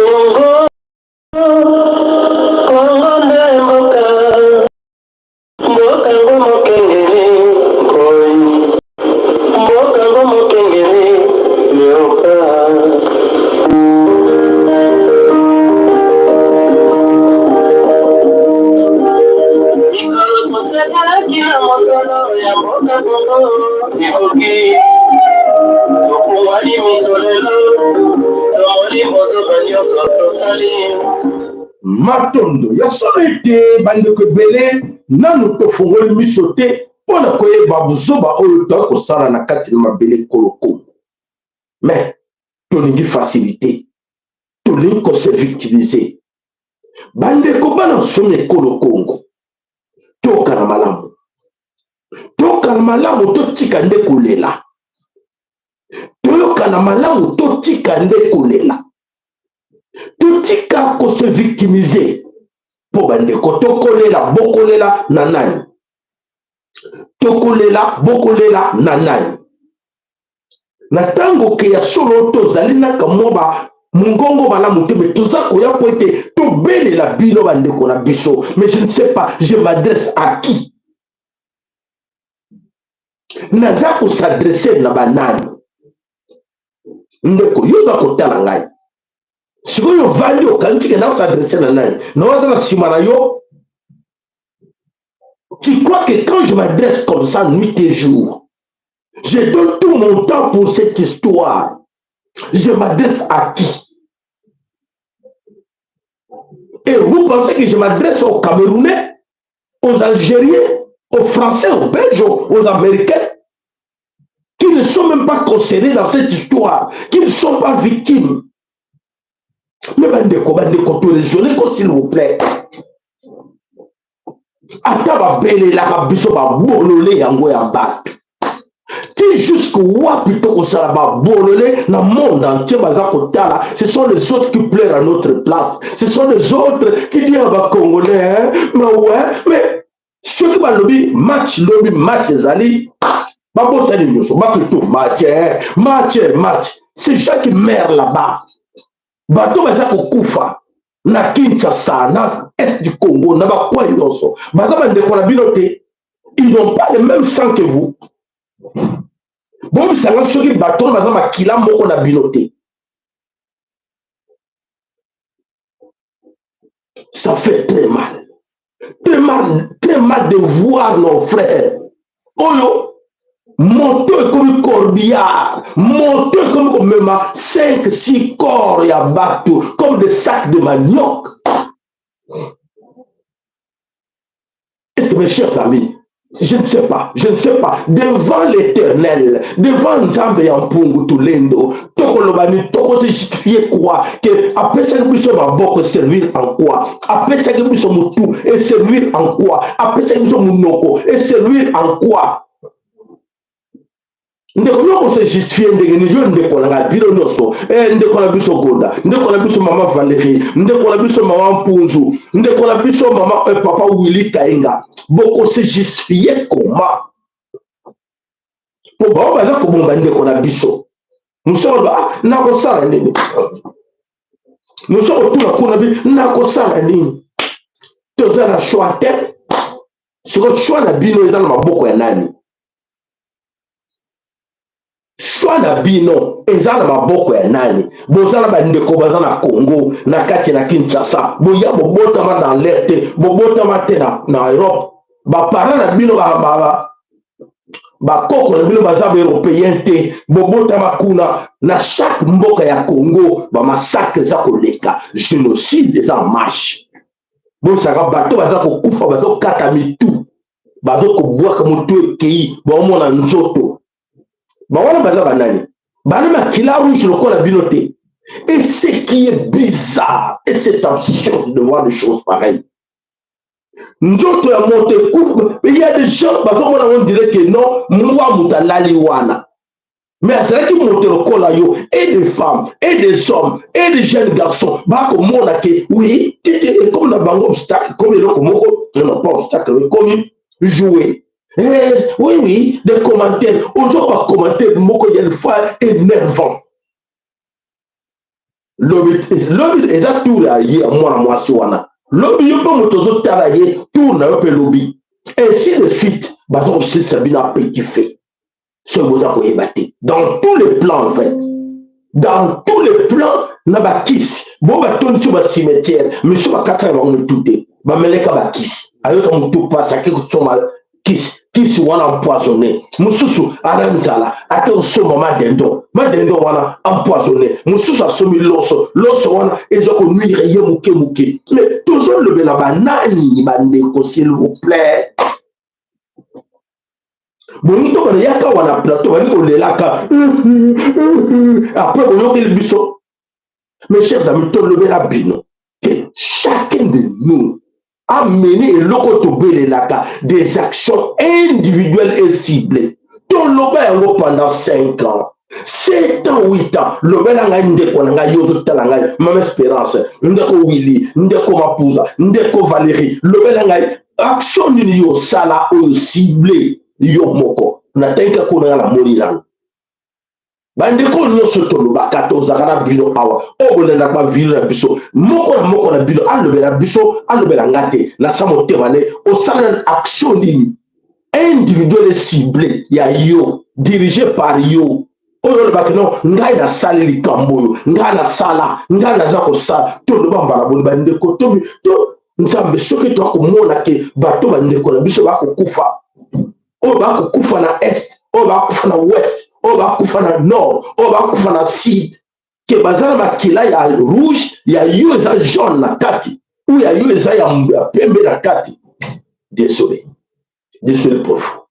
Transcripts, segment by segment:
Congo, Congo nde mboka, mboka ngo mokengeli nkoi, mboka ngo mokengeli leopard. Mikolo tosepelaki na mosolo ya mboka Congo ekoki, tofungwani miso lelo, tomoni bozoba nyonso tosali. Matondo ya solo ete bandeko ebele nanu tofongoli miso te mpo na koyeba buzoba oyo toyaki kosala na kati na mabele ekolo Congo. Mais tolingi facilite, tolingi ko se victimiser. Bandeko bana nsomi ekolo Congo, tokana malamu, tokana malamu, totika nde kolela, toyokana malamu, totika nde kolela. Totika ko se victimiser mpo bandeko tokolela bokolela na nani? Tokolela bokolela na nani? Na ntango ke ya solo tozali na kamwa ba mongongo malamu te, me toza koya mpo ete tobelela bino bandeko na biso. Mais je ne sais pas, je m'adresse à qui? Naza kosadresse na banani? Ndeko, yo oza kotala ngai sikoyo, ovandi okanisi ke naosadresse na nani? Na oza na nsima na yo. Tu crois que quand je m'adresse comme ça nuit et jour, je donne tout mon temps pour cette histoire, je m'adresse à qui? Et vous pensez que je m'adresse aux Camerounais, aux Algériens, aux Français, aux Belges, aux Américains, qui ne sont même pas concernés dans cette histoire, qui ne sont pas victimes? Mais bandeko, bandeko, to raisonner ko, s'il vous plaît. Ata babelelaka biso babolole yango ya bato ti jusque wapi tokosala babolole na monde entier baza kotala? Ce sont les autres qui pleurent à notre place, ce sont les autres qui disent bacongolais, hein? Mais ouais, mais soki balobi match lobi, match ezali, babosani nyonso, baketo match, match, match. C'est gens qui meurent là-bas, bato baza kokufa na Kinshasa, na Est du Congo, na bacoin nyonso, baza bandeko na bino te? Ils n'ont pas le même sang que vous? Bobisanga soki bato oyo baza makila moko na bino te. Ça fait très mal, très mal, très mal de voir nos frères oyo moto ekomi corbillard, moto ekomi komema 5 6 corps ya bato comme des sacs de manioc. Est-ce que, mes chers amis, je ne sais pas, je ne sais pas, devant l'Éternel, devant Nzambe ya mpungu tulendo, tokoloba nini? Tokose justifier quoi? Que apesaki biso maboko, servir en quoi? Apesaki biso motu, e servir en quoi? Apesaki biso monoko, e servir en quoi? Ndeko, yo kose justifier ndenge nini? Yo ndeko na ngai, bino nyonso, ndeko na biso Gonda, ndeko na biso mama Valérie, ndeko na biso mama Mpunzu, ndeko na biso mama papa Willy Kainga, bokose justifier comment? Po bao baza kobomba ndeko na biso mosolo, ah, nakosala nini? Moso kotuna kuna bi nakosala nini? Toza na choix te. Siko choix na bino eza na maboko ya nani? Choix na bino eza na maboko ya nani? Boza na bandeko baza na Congo, na kati na Kinshasa. Boya bobotama dans l'air te, bobotama te na Europe. Baparent na bino, bakoko na bino baza baeuropéen te, bobotama kuna. Na chaque mboka ya Congo bamassacre eza koleka, génocide eza en marche. Bosaka bato baza kokufa, bazokata mitu, bazokobwaka motu ekei, baomona nzoto. Bawana baza banani? Bana makila rouge lokola bino te. Et ce qui est bizarre et c'est absurde de voir des choses pareilles, nzoto ya moto ekufa, il y a des gens bazomona, on dirait que non, mwa moto alali wana, mais azalaki moto lokola yo. Et des femmes et des hommes et des jeunes garçons bakomona ke oui, tete ekomi na bango obstacle, ekomi eloko moko, non, pas obstacle, ekomi jouer. Oui, des commentaires, ozo bacommentaire moko ya fois énervant. Lobi lobi eza tour ya ye ya mwana mwasi wana. Lobi yo mpe moto ozotala ye tour na yo mpe lobi. Ainsi de suite, baza kosilisa bino à petit feu. Soki boza koyeba te. Dans tous les plans en fait. Dans tous les plans na bakisi bo batondisi ba cimetière misu bakataka bango mitu te bameleka bakisi ayoka motu mpasi ake kosomba kisi kisi wana empoisonné mosusu ana nzala ake kosomba madendo madendo wana empoisonné mosusu asombi loso loso wana eza konuire ye moke moke mais tozolobela banani bandeko s'il vous plaît bolingi tobana yaka wana plateau bali kolelaka après boyokeli biso. Mes chers amis, tolobela bino que chacun de nous a mené eloko tobelelaka des actions individuelles et ciblées. Toloba yango pendant 5 ans, 7 ans, 8 ans. Lobela ngai ndeko na ngai, yo ozotala ngai, mama Espérance, ndeko Willy, ndeko Mapuza, ndeko Valérie, lobela ngai action nini yo osala oyo cible yo moko. Natangi kaka oyo nanga namoni nano. Bandeko nyonso tolobaka tozalaka na bino awa oyo bolandaka bavideo na biso, moko na moko na bino alobela biso, alobela nga te nasa motema ne osala na action nini individuel et ciblé ya yo, dirigé par yo, oyo olobaki no ngai nasali likambo oyo, ngai nasala, ngai naza kosala. Toloba mbala boni bandeko tomi to Nzambe soki toakomona ke bato bandeko na biso bakokufa, oyo bakokufa na est, oyo bakokufa na ouest, oyo bakokufa na nord, oyo bakokufa na sud, ke baza na makila ya rouge ya yo eza jaune na kati, ou ya yo eza ya pembe na kati. Désolé, désolé pour vous.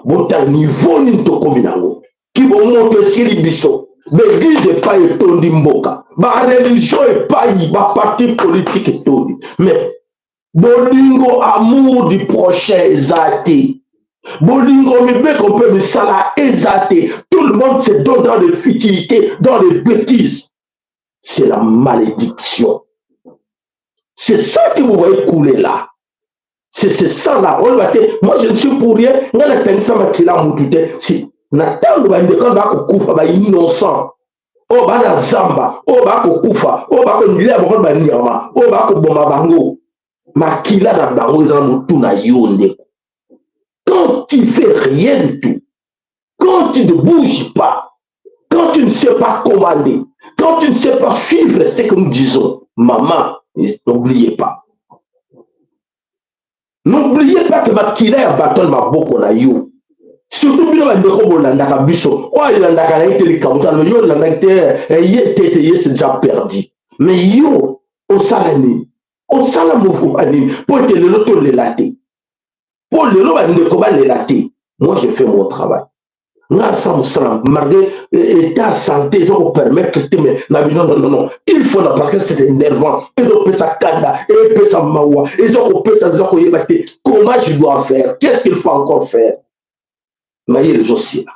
Botala niveau nini tokomi nango, kibomoto esili biso, baeglise epai etondi mboka, bareligion epai, baparti politike etondi, mais bolingo, amour du prochain eza te, bolingo mibeko mpe misala eza te. Tout le monde se donne dans des futilités, dans des bêtises. C'est la malédiction, c'est ça que vous voyez couler là. C'est ce sang-là. Oloba te moi je ne suis pour rien, ngai natangisa makila mutu te. Si na ntango bandeko bakokufa, bainnocent oyo bana zamba oyo bakokufa, oyo bakolia bango banyama, oyo bakoboma bango, makila na bango eza na motu na yo ndeko. Quand tu fais rien du tout, quand tu ne bouges pas, quand tu ne sais pas commander, quand tu ne sais pas suivre ce que nous disons, maman, n'oubliez pas. N'oubliez pas que makila ya bato na maboko na yo. Surtout bino bandeko bolandaka biso, oyo alandaka na ye te likambo tala yo olandaki te, ye te te, ye c'est déjà perdu. Mais yo osala nini? Osala mouvement nini? Po ete lelo tolela te. Po lelo bandeko balela te. Moi je fais mon travail. Nga asala mosala malgré état santé eza kopermettre te, mais na bino non, non, non, il faut na, parce que c'est énervant, ezopesa kanda, epesa mawa, eza kopesa, eza koyeba te comment je dois faire, qu'est-ce qu'il faut encore faire. Mayele ezosila,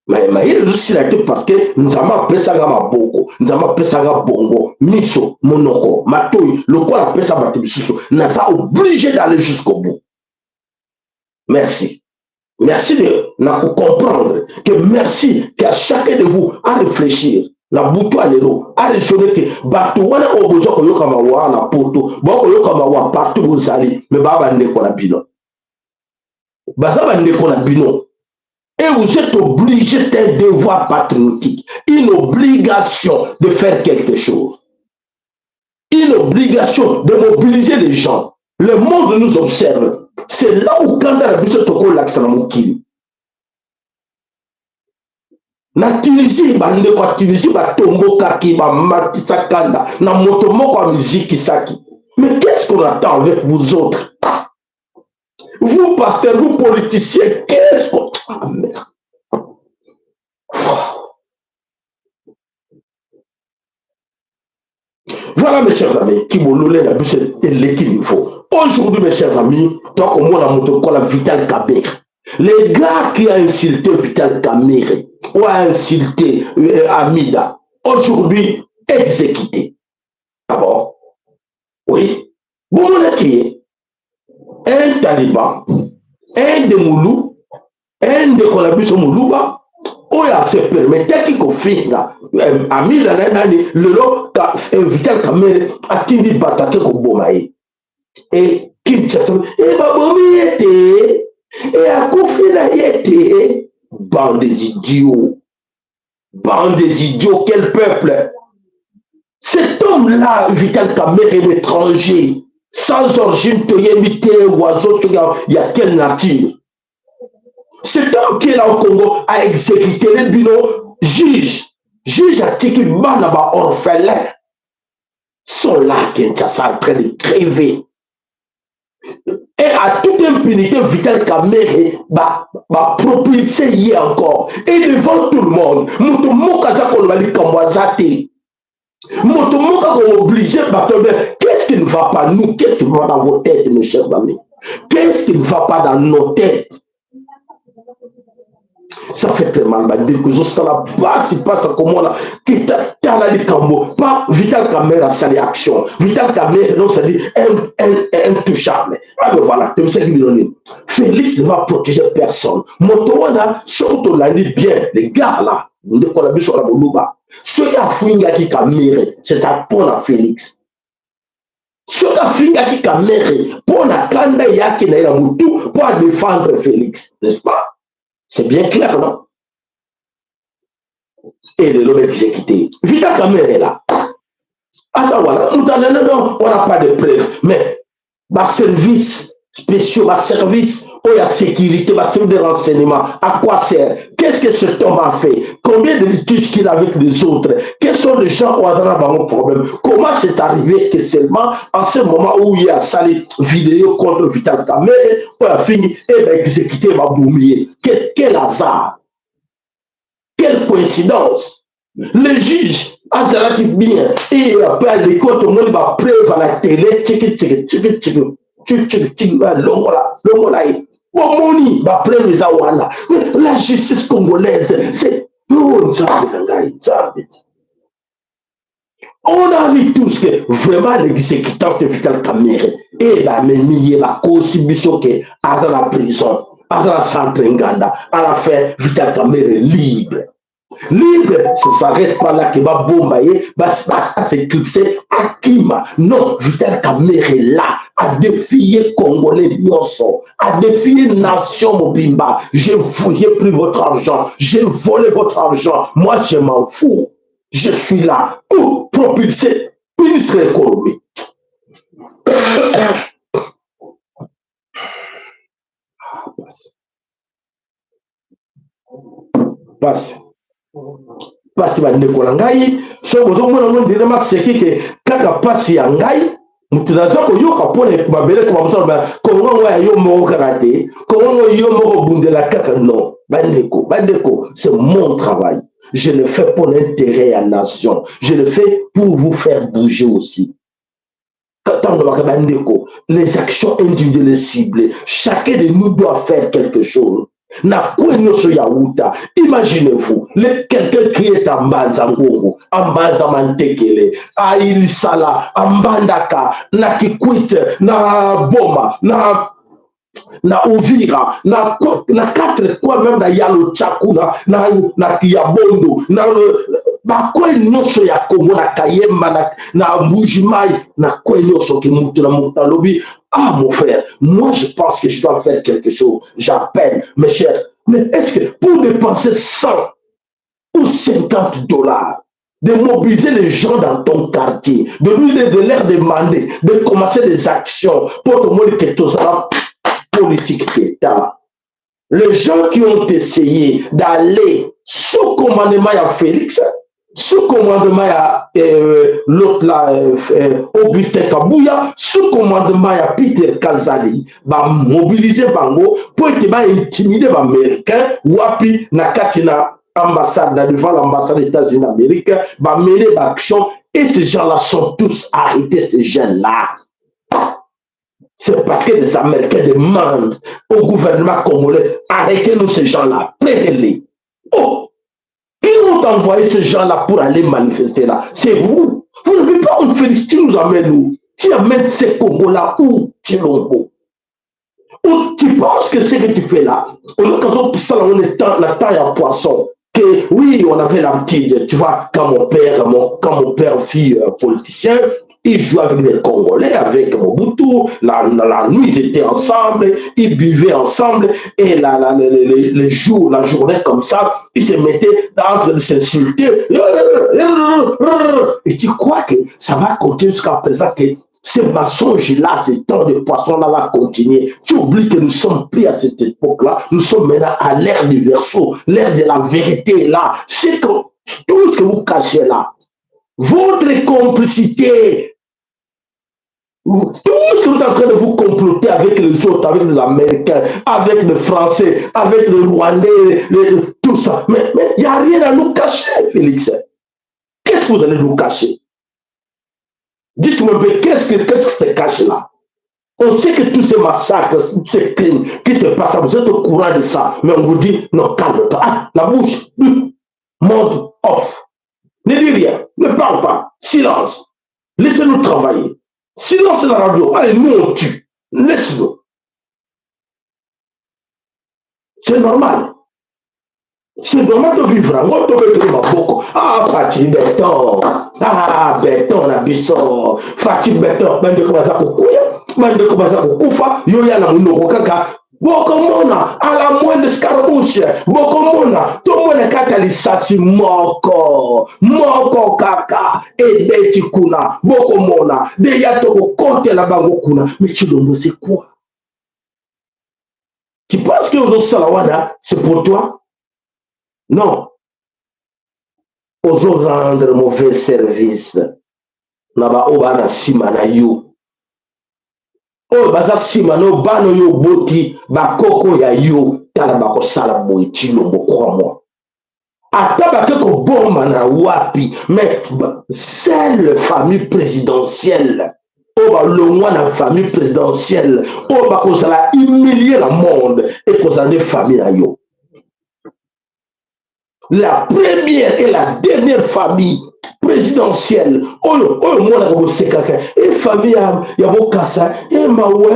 mayele ezosila te, parce que Nzambe apesanga maboko, Nzambe apesanga bongo, miso, monoko, matoi, lokola apesa bato misusu, naza obligé d'aller jusqu'au bout. Merci. Merci de na comprendre que merci qu'à chacun de vous à réfléchir na butu ya lelo, à raisonner ke bato wana oyo bozwa koyoka mawa na poto, bokoyoka mawa partout bozali, mais baa bandeko na bino, baza bandeko na bino. Et vous êtes obligé, c'est un devoir patriotique, une obligation de faire quelque chose, une obligation de mobiliser les gens. Le monde nous observe. C'est là où kanda na biso tokolakisa na mokili. Na Tunisie, bandeko ya Tunisie batombokaki, bamatisa kanda na moto moko amizikisaki. Mais qu'est-ce qu'on attend avec vous autres, vous pasteurs, vous politiciens? Qu'est-ce qu'on... Ah merde. Voilà, mes chers amis, kibolole na biso eleki niveau. Aujourd'hui, mes chers amis, toi comme moi, moto kola Vital Kamerhe. Les gars qui a insulté Vital Kamerhe ou a insulté Amida, aujourd'hui exécuté. D'abord, oui, bon, qui est un taliban, un de Moulou, un de Kolabiso Moulouba, oyo ase permettaki kofinga Amida na ye nani lelo Vital Kamerhe atindi bato ake koboma ye e Kinshasa e babomi ye te e akufi na ye te. Bande des idiots, bande des idiots, quel peuple! Cet homme-là, Vital Kamerhe, est l'étranger sans origine, toyebi te oiseau soki ya quelle nature. Cet homme qui est là au Congo a exécuté les bino juge juge atiki bana ba orphelins sont là à Kinshasa en train de crever. Et à toute impunité, Vital Kamerhe ba ba propulser ye encore et devant tout le monde. Moto moko aza koloba likambo aza te, moto moko akoobliger bato. Qu'est-ce qui ne va pas, nous? Qu'est-ce qui ne va dans vos têtes, mes chers amis? Qu'est-ce qui ne va pas dans nos têtes? Ça fait très mal, bandeko, ezosala pasi, pasi komona kita. Tala likambo pa Vital Kamerhe asali action. Vital Kamerhe, donc c'est-à-dire intouchable. Ah ben voilà, toyebisaki bino nini? Félix ne va protéger personne. Moto wana, soki tolandi bien, les gars là, ndeko na biso na moluba, soki afingaki Kamerhe, c'est mpona Félix. Soki afingaki Kamerhe, mpo na kanda eyaki na ye na motu mpo adéfendre Félix, n'est-ce pas? C'est bien clair, non? Et lelo baexécuté Vital Kamerhe là, aza wana moto anene. Non, on n'a pas de preuve, mais baservice spéciaux, baservice oyo ya sécurité, baservice de renseignement, à quoi sert? Qu'est-ce que cet homme a fait? Combien de litiges qu'il a avec les autres? Quels sont les gens oyo aza na bango problème? Comment c'est arrivé que seulement en ce moment où il asali vidéo contre Vital Kamerhe oyo afingi e baexécuté, babomi ye? Quel hasard, quelle coïncidence! Le juge azalaki bien et après aleki, tomoni bapreuve à la télé, tiki tiki tiki tiki tiki tiki tiki, longola longola ye. Bomoni bapreuve eza wana. La justice congolaise, c'est, oh Nzambe na ngai, Nzambe! On a vu tous que vraiment l'exécutant, c'est Vital Kamerhe e bamemi ye, bakosi biso ke aza na prison, aza na centre Nganda. À la fin, Vital Kamerhe libre, libre. Ça s'arrête pas là ke babomba ye, as'éclipse, akima. Non, Vital Kamerhe là a défié Congolais nyonso, a défié nation mobimba. J'ai pris votre argent, j'ai volé votre argent, moi je m'en fous, je suis là pour propulser ministre de l'économie. Pasi, pasi, bandeko na ngai. Soki bozomona ngo ndire maseki ke kaka pasi ya ngai moto naza koyoka mpona mabele koma mosu, Kongo ngo ya yo moko kaka te, Kongo ngo yo moko obundela kaka. Non, bandeko, bandeko, c'est mon travail. Je le fais pour l'intérêt ya nation, je le fais pour vous faire bouger aussi. Ntango baka bandeko, les actions individuelles ciblées, chacun de nous doit faire quelque chose na kwe nyonso ya wuta. Imaginez-vous quelqu'un qui est à Mbanza Ngungu, à Mbanza Mantekele, à Ilisala, à Mbandaka, na Kikwit, na Boma, na Uvira, na quatre coins, même na Yalo Tchakuna, na Yabondo, na bacoin nyonso ya Congo, na Kayemba, na Mbujimai, na coin nyonso, ke moto na moto alobi: "Ah mon frère, moi je pense que je dois faire quelque chose, j'appelle mes chers." Mais est-ce que pour dépenser 100 ou 50 $ de mobiliser les gens dans ton quartier, de leur demander de commencer des actions pour te montrer que tozala politique d'État? Les gens qui ont essayé d'aller sous commandement à Félix, sous commandement à l'autre là, Augustin Kabouya, sous commandement à Peter Kazali, ba mobiliser bango pour être ba intimider ba Américains, wapi na kati na ambassade, devant l'ambassade des États-Unis d'Amérique, ba mener ba action et ces gens-là sont tous arrêtés, ces jeunes-là. C'est parce que les Américains demandent au gouvernement congolais: "Arrêtez-nous ces gens-là, prêtez-les." Oh, ils ont envoyé ces gens-là pour aller manifester là. C'est vous. Vous ne pouvez pas, on fait, tu nous amènes où? Tu amènes ces Congos-là où, Tshilombo? Ou tu penses que ce que tu fais là, on est quand on est la taille à poisson, Que oui, on avait l'habitude, tu vois, quand mon père fut politicien, il jouait avec des Congolais, avec Mobutu, la nuit, ils étaient ensemble, ils buvaient ensemble, et les jours, la journée comme ça, ils se mettaient en train de s'insulter. Et tu crois que ça va continuer jusqu'à présent, que ces mensonges-là, ces temps de poisson-là va continuer? Tu oublies que nous sommes plus à cette époque-là. Nous sommes maintenant à l'ère du Verseau, l'ère de la vérité là. C'est que tout ce que vous cachez là, votre complicité, tout ce que vous êtes en train de vous comploter avec les autres, avec les Américains, avec les Français, avec les Rwandais, tout ça. Mais il n'y a rien à nous cacher, Félix. Qu'est-ce que vous allez nous cacher? Dites-moi un peu, qu'est-ce que se cache là? On sait que tous ces massacres, tous ces crimes qui se passent, vous êtes au courant de ça. Mais on vous dit, non, calme-toi. Ah, la bouche, mode off. Ne dis rien, ne parle pas. Silence. Laissez-nous travailler. Silence la radio. Allez, nous on tue. Laisse-nous. C'est normal. C'est normal de vivre. Ah, Fatshi Béton. Ah, Béton, la biso. Fatshi Béton. Bandeko baza kokuya. Bandeko baza kokufa. Yo ya na munoko kaka. Bokomona à la moindre escarmouche. Bokomona. Tomona kaka lisasi moko. Moko kaka. Ebeti kuna. Bokomona. Deya toko kontela bango kuna. Mais Tshilombo, c'est quoi? Tu penses que ozosala wana, c'est pour toi? Non. Ozo rendre mauvais service na ba oyo bana nsima na yo, oyo baza nsima na yo, bana oyo oboti, bakoko ya yo. Tala, bakosala boye. Tshilombo, crois-moi, ata bake kobomba na wapi, mais seule famille présidentielle oyo balongwa na famille présidentielle, oyo bakozala humilie na monde, ekozala nde famille na yo. La première et la dernière famille présidentielle oyo oyo monaka bosekaka e famille ya Bokasa e mawe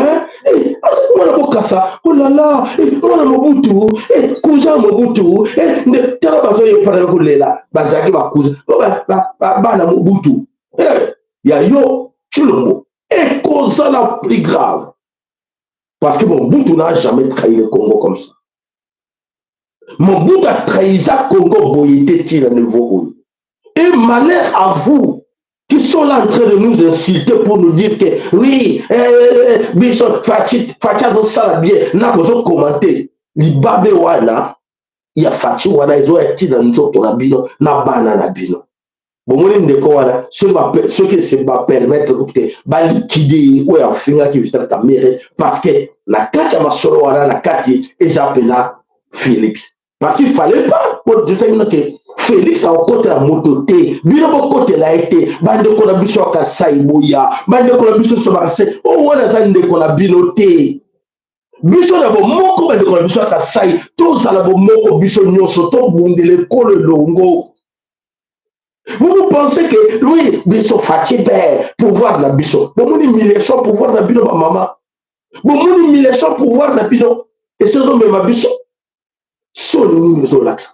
e mwana Bokasa, olala oh e mwana Mobutu e cousin Mobutu e nde tala bazoyepanaka kolela, bazalaki bacousin bana Mobutu e ya yo. Tshilombo, ekozala plus grave, parce que Mobutu n'a jamais trahi le Congo comme ça. Mobutu a trahisa Congo boye te ti na niveau oyo. Et malheur à vous qui sont là en train de nous insulter pour nous dire que oui, biso Fatshi, Fatshi azosala bien, na bozo commenter libabe wana ya Fatshi wana, ezoya ntina nzoto na bino na bana na bino. Bomoni ndeko wana, soki se bapermettre te baliquider ye oyo afingaki Vital Kamerhe, parce que na kati ya masolo wana, na kati eza mpenza Félix, parce qu'il fallait pas bino ke Félix akokotela moto te, bino bokotela ye te. Bandeko na biso ya Kasai, boya, bandeko na biso nyonso Bakasai, oyo wana aza ndeko na bino te. Biso na bomoko, bandeko na biso ya Kasai, tozala bomoko, biso nyonso tobundela ekolo elongo. Vous, vous pensez que oui, biso Fatshi be pouvoir na biso. Bomoni humiliation pouvoir na bino, bamama, bomoni humiliation pouvoir na bino esi ezomema biso. Soni nini ezolakisa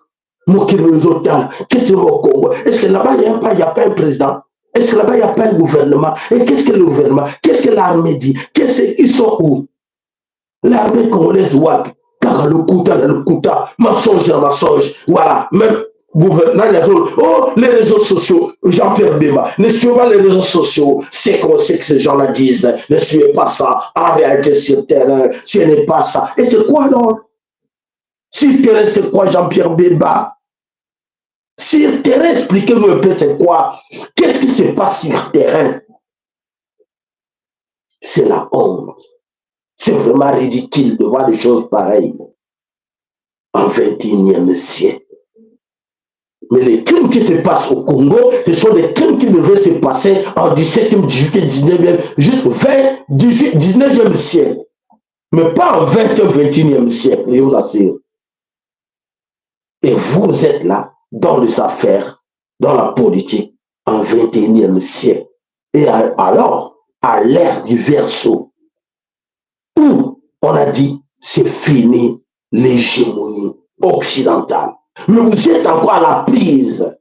mokili ezotala? Qu'est-ce que au Congo? Est-ce que là-bas il y a pas un président? Est-ce que là-bas il y a pas un gouvernement? Et qu'est-ce que le gouvernement, qu'est-ce que l'armée dit? Qu'est-ce ils sont où, l'armée congolaise? Wapi? Kaka lokuta na lokuta, mensonge na mensonge. Voilà, même gouvernement, oh, les réseaux sociaux, Jean-Pierre Bemba, ne suivez pas les réseaux sociaux, c'est qu'on sait que ces gens-là disent, ne suivez pas ça, en réalité sur terrain, ce n'est pas ça. Et c'est quoi alors? Sur terrain, c'est quoi, Jean-Pierre Bemba? Sur terrain, expliquez-nous un peu c'est quoi. Qu'est-ce qui se passe sur terrain? C'est la honte. C'est vraiment ridicule de voir des choses pareilles en 21e siècle. Mais les crimes qui se passent au Congo, ce sont des crimes qui devaient se passer en 17e, 18e, 19e, jusqu'au 20, 18, 19e siècle. Mais pas en 20e, 21e siècle, je vous assure. Et vous êtes là, dans les affaires, dans la politique, en 21e siècle. Et alors, à l'ère du Verseau, où on a dit, c'est fini l'hégémonie occidentale. Mais vous êtes encore à la prise,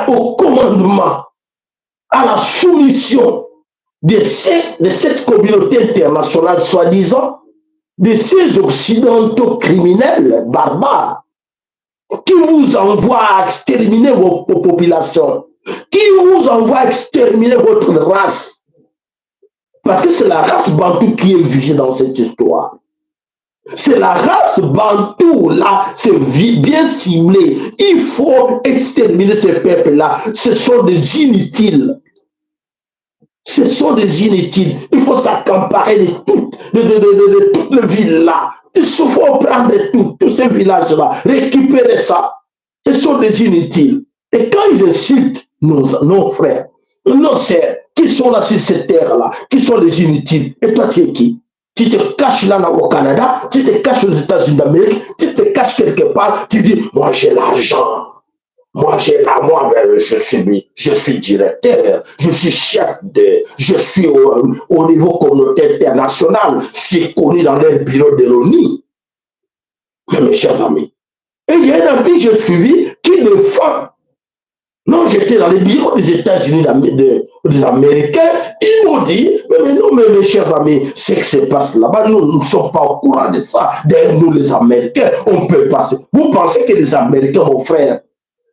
au commandement, à la soumission de cette communauté internationale, soi-disant, de ces occidentaux criminels, barbares, qui vous envoient à exterminer vos populations, qui vous envoient à exterminer votre race. Parce que c'est la race bantou qui est visée dans cette histoire. C'est la race bantou, là, c'est bien ciblé. Il faut exterminer ces peuples-là. Ce sont des inutiles. Ce sont des inutiles. Il faut s'accaparer de toutes les villes là. Il faut prendre tout, tous ces villages-là, récupérer ça. Ce sont des inutiles. Et quand ils insultent nos frères, nos sœurs, qui sont là sur cette terre-là, qui sont les inutiles, et toi tu es qui? Tu te caches là au Canada, tu te caches aux États-Unis d'Amérique, tu te caches quelque part, tu dis, moi j'ai l'argent. Moi, j'ai là, moi, ben, je suis directeur, je suis chef de, je suis au niveau communautaire international, je suis connu dans les bureaux de l'ONU. Mais mes chers amis, et il y a un ami que j'ai suivi qui défend. Non, j'étais dans les bureaux des États-Unis, des Américains. Ils m'ont dit, mais non, mais mes chers amis, ce qui se passe là-bas, nous, nous ne sommes pas au courant de ça. D'ailleurs, nous, les Américains, on peut passer. Vous pensez que les Américains, mon frère,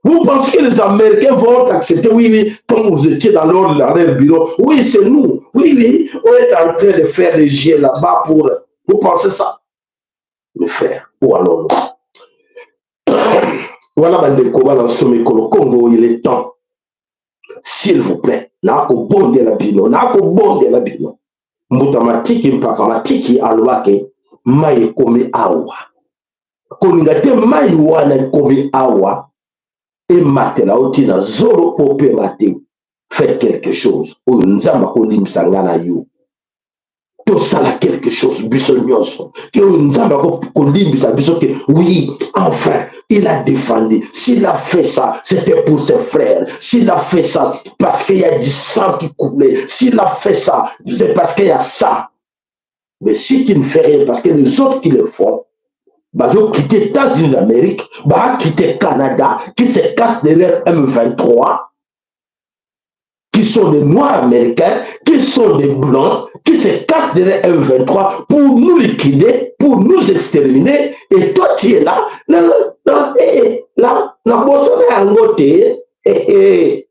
vous pensez que les Américains vont accepter, oui, comme vous étiez dans leur bureau, oui, c'est nous, oui, on est en train de faire les jets là-bas pour. Vous pensez ça? Mes frères, où allons-nous? Voilà, bandeko bana somekolo Congo, il est temps. S'il vous plaît, nakobondela bino, nakobondela bino. Mbuta Matiki mpaka Matiki alobaki mai ekomi awa. Kolinga te mai wana ekomi awa ematela oti na zolo mpo opema te. Faites quelque chose oyo Nzambe akolimbisa nga na yo. Tosala quelque chose biso nyonso ke oyo Nzambe akolimbisa biso ke oui, enfin il a défendu. S'il a fait ça, c'était pour ses frères. S'il a fait ça, parce qu'il y a du sang qui coulait. S'il a fait ça, c'est parce qu'il y a ça. Mais si tu ne fais rien, parce que les autres qui le font, bazo quitter États-Unis d'Amérique, quitter Canada, qui se cachent derrière M23, qui sont des Noirs américains, qui sont des Blancs, qui se cachent derrière M23 pour nous liquider, pour nous exterminer, et toi tu es là, non, non, eh, là, nabosana yango te, eh, eh.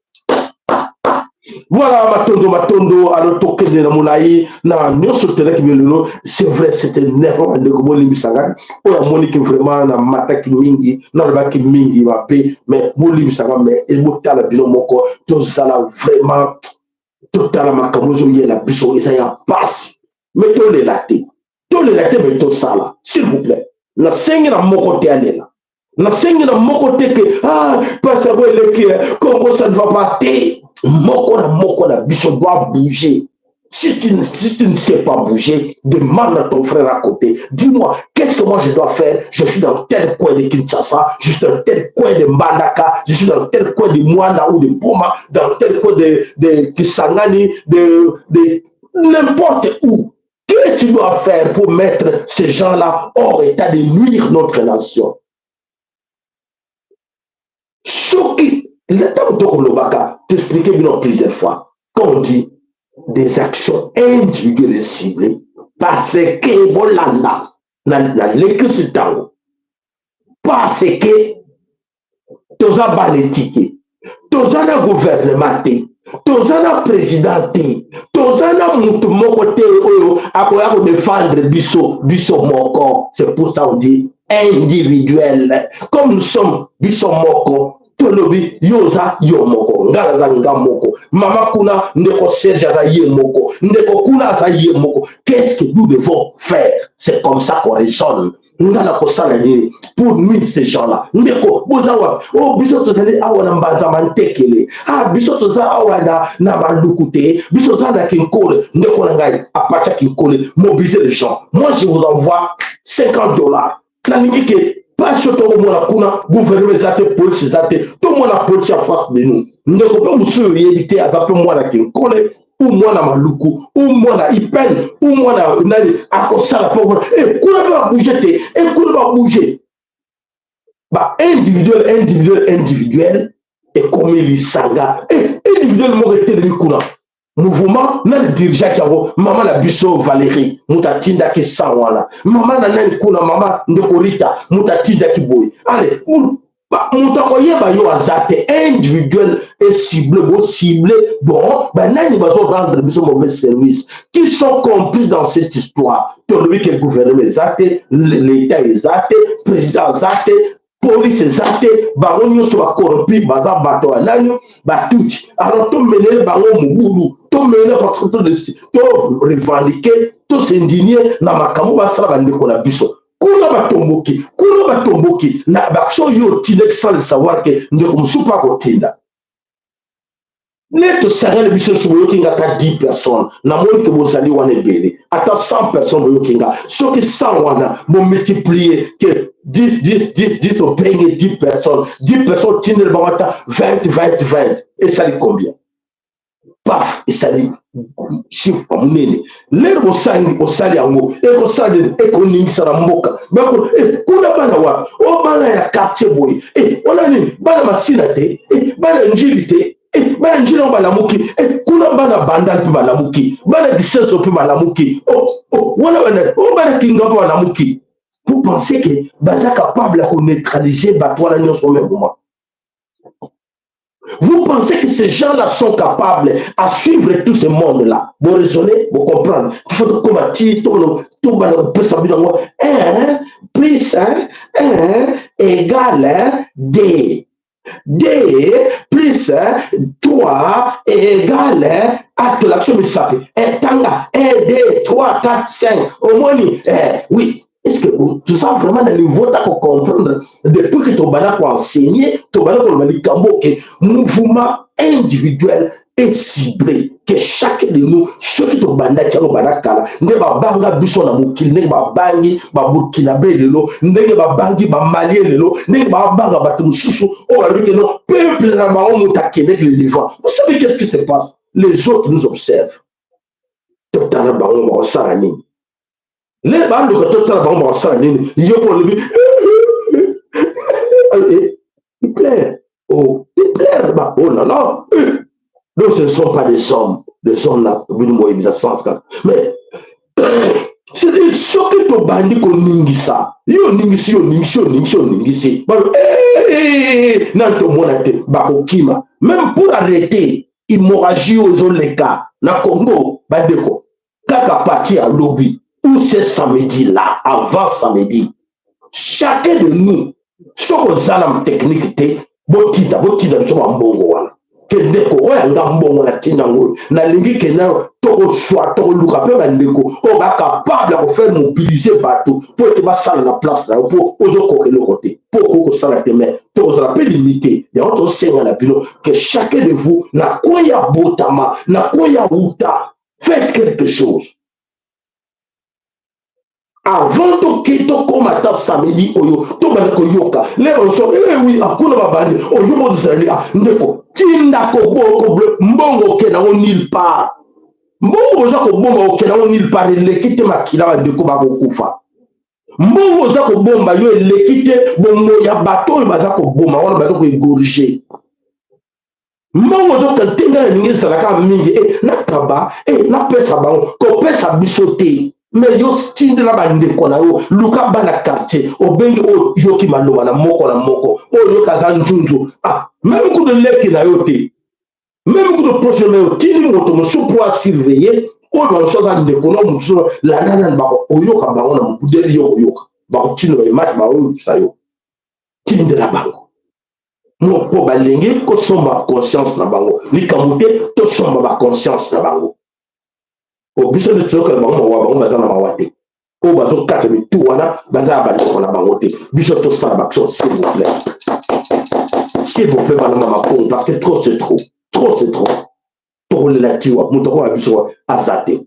Voilà, matondo matondo. Alors tokende na molai na nyonso telaki lelo. C'est vrai, c'était énervant, bandeko, bolimbisa ngai. Oyo amoniki vraiment namataki mingi, nalobaki mingi mabe, mais bolimbisa ngai. Mais ebotala bino moko, tozala vraiment, totala makambo ezoyela biso, eza ya pasi. Mais tolela te, tolela te, mais tosala, s'il vous plaît. Nasengi na moko te alela, nasengi na moko te ke ah, pasi yango eleki, Congo ça ne va pas te. Moko na moko na biso doit bouger. Si tu ne sais pas bouger, demande à ton frère à côté. Dis-moi, qu'est-ce que moi je dois faire? Je suis dans tel coin de Kinshasa, je suis dans tel coin de Mbandaka, je suis dans tel coin de Moanda ou de Boma, dans tel coin de Kisangani, de n'importe où. Qu'est-ce que tu dois faire pour mettre ces gens-là hors état de nuire notre nation? Soki ntango tokolobaka, t'expliquer bino plusieurs fois, quand on dit des actions individuelles et ciblées, parce que bolanda nalekisi ntango, parce que toza bana etike, toza na gouvernement te, toza na président te, toza na mutu moko te oyo akoya kodéfendre biso. Biso moko, c'est pour ça on dit individuel. Comme nous sommes biso moko, tolobi yo oza yo moko, nga naza nga moko, mama kuna, ndeko Serge aza ye moko, ndeko kuna aza ye moko. Qu'est-ce que nous devons faire? C'est comme ça qu'on raisonne. Nga na kosala nini pour nuire ces gens-là? Ndeko, boza wapi? O biso tozali awa na Mbanzama Ntekele. Ah, biso toza awa na Maluku te, biso toza na Kinkole. Ndeko na ngai apartir Kinkole, mobiliser les gens. Moi, je vous envoie 50 $. Nalingi ke pasi oyo tokomona kuna, gouvernement eza te, polise eza te, tomona polisi ya face de nous. Ndeko mpe mosusu oyebi te, aza mpe mwana Kinkole ou mwana Maluku ou mwana Ipene ou mwana nani, akosala mpo e kuna mpe babouge te, e kuna babouge. Ba individuel, individuel, individuel ekomi lisanga. Individuel moko etelemi kuna, mouvement nani dirigeaki yango? Mama na biso Valérie, moto atindaki 100 wana. Mama na nani kuna, mama ndeko Rita, moto atindaki boye. Ale moto akoyeba yo aza te. Individuel et ciblé, bocible. Bon, banani bazorendre biso mauvais service, qui sont complices dans cette histoire? Tolobi ke gouvernement eza te, l'état eza te, président aza te, police eza te, bango nyonso bacorrompi, baza bato ya nani? Batuti. Alors tomenele bango mobulu, tomenele parce que to revendique, tos'indigne na makambo basala bandeko na biso kuna. Batomboki kuna, batomboki na baaction oyo otindaki sans le savoir ke ndeko mosusu mpo akotinda nde. Tosangani biso nyonso, boyoki nga, ata 10 personnes, namoni ke bozali wana ebele, ata 100 personnes boyoki nga. Soki 100 wana bomultiplie ke 10, 10, 10, 10, obenge 10 personnes, 10 personnes otindeli bango ata 20, 20, 20, esali combien? Paf, esali chiffre monene. Lero bosangi, osali yango, ekosala nini? Ekoningisa na mboka. Bako kuna bana wapi? O bana ya quartier boye, wana nini? Bana Masina te, bana Njili te, bana Njili yango balamuki, kuna bana Bandal mpe balamuki, bana Kisenso mpe balamuki, oh, wana bana, o bana Kinga mpe balamuki. Vous pensez que baza capable ya koneutraliser bato wana nyonso au même moment? Vous pensez que ces gens-là sont capables à suivre tout ce monde-là? Vous raisonnez, vous comprenez. Il faut comme tout 1 plus 1, 1 égale 2. 2 plus 3 égale acte l'action misape. Tanga 1, 2, 3, 4, 5. Au moins, oui. Est-ce que tout ça vraiment dans le niveau de comprendre? Depuis que tobanda koenseigner, tobanda koloba likambo ke mouvement individuel et ciblé, que chacun de nous, soki tobandaki yango banda kala, nde babanga biso na mokili, ndenge babangi baburkinabe lelo, ndenge babangi bamalie lelo, ndenge babanga bato mosusu oyo balobi ke non, peuple na bango moto akendeki le devant. Vous savez qu'est-ce qui se passe? Les autres nous observent. Totala bango bakosala nini. Le baluka, totala bango bakosala nini. Yo mpo olobi, il pleure, oh, il pleure ba, oh là là. Donc ce ne sont pas des hommes, des hommes là bino boyebisa sens kaka. Mais c'est soki tobandi koningisa, yo oningisi, yo oningisi, yo oningisi, yo oningisi, balo nani tomona te, bakokima. Même pour arrêter hémorragie oyo ezoleka na Congo, bandeko, kaka parti ya lobi ou c'est samedi là, avant samedi, chacun de nous, soki oza na technique te, botinda, botinda biso bambongo wana ke ndeko oyo anga mbongo na ntina yango oyo nalingi ke nayo tokoswa, tokoluka mpe bandeko oyo bacapable ya kofaire mobiliser bato mpo ete basala na place na yo, mpo ozokoka eloko te, mpo okoki kosala te. Mais tokozala mpe limité. Yango tosenga na bino que chacun de vous, na coin ya botama, na coin ya wuta, faites quelque chose avant toke tokóma ata samedi oyo tobanda koyoka lero so. Oui, akuna babandi oyo bozali ndeko, tinda koboko mbongo, okende yango nulle part. Mbongo boza kobomba, okende yango nulle part. Eleki te makila bandeko bakokufa. Mbongo oza kobomba yo eleki te bombo ya bato oyo baza koboma wana, baza koégorger. Mbongo ozoka te, ngai nalingi ezalaka mingi, nakaba, napesa bango, kopesa biso te. Mais yo tindela bandeko na yo, luka bana quartier, obengi oyo yoki maloba na moko na moko, oyo yoki aza nzunzu, même kutu leki na yo te, même kutu proche na yo, tindi moto mosusu po asurveille oyo bamosusu aza ndeko na mosusu. Landa nani bako oyoka bango na mokudeli, yo koyoka bakotinda baimage, baoyokisa yo, tindela bango mpo balingi kosomba conscience na bango. Likambo te, tosomba baconscience na bango. Po biso nde toyokela bango mawa, bango baza na mawa te. Oyo bazokata mitu wana baza ya bandeko na bango te. Biso tosala baaction, s'il vous plaît, s'il vous plaît, bana mama Kongo, parce que trop c'est trop, trop c'est trop. Tokolela tiwa moto akoya biso aza te.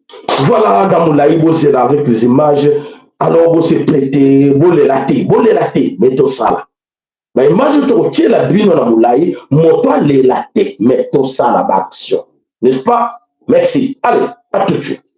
Voilà, na molai bozela avec les images. Alors bose prêter, bolela te, bolela te, mais tosala baimage tokotiela bino na molai. Moto alela te, mais tosala baaction, n'est-ce pas? Merci, allez, à tout de suite.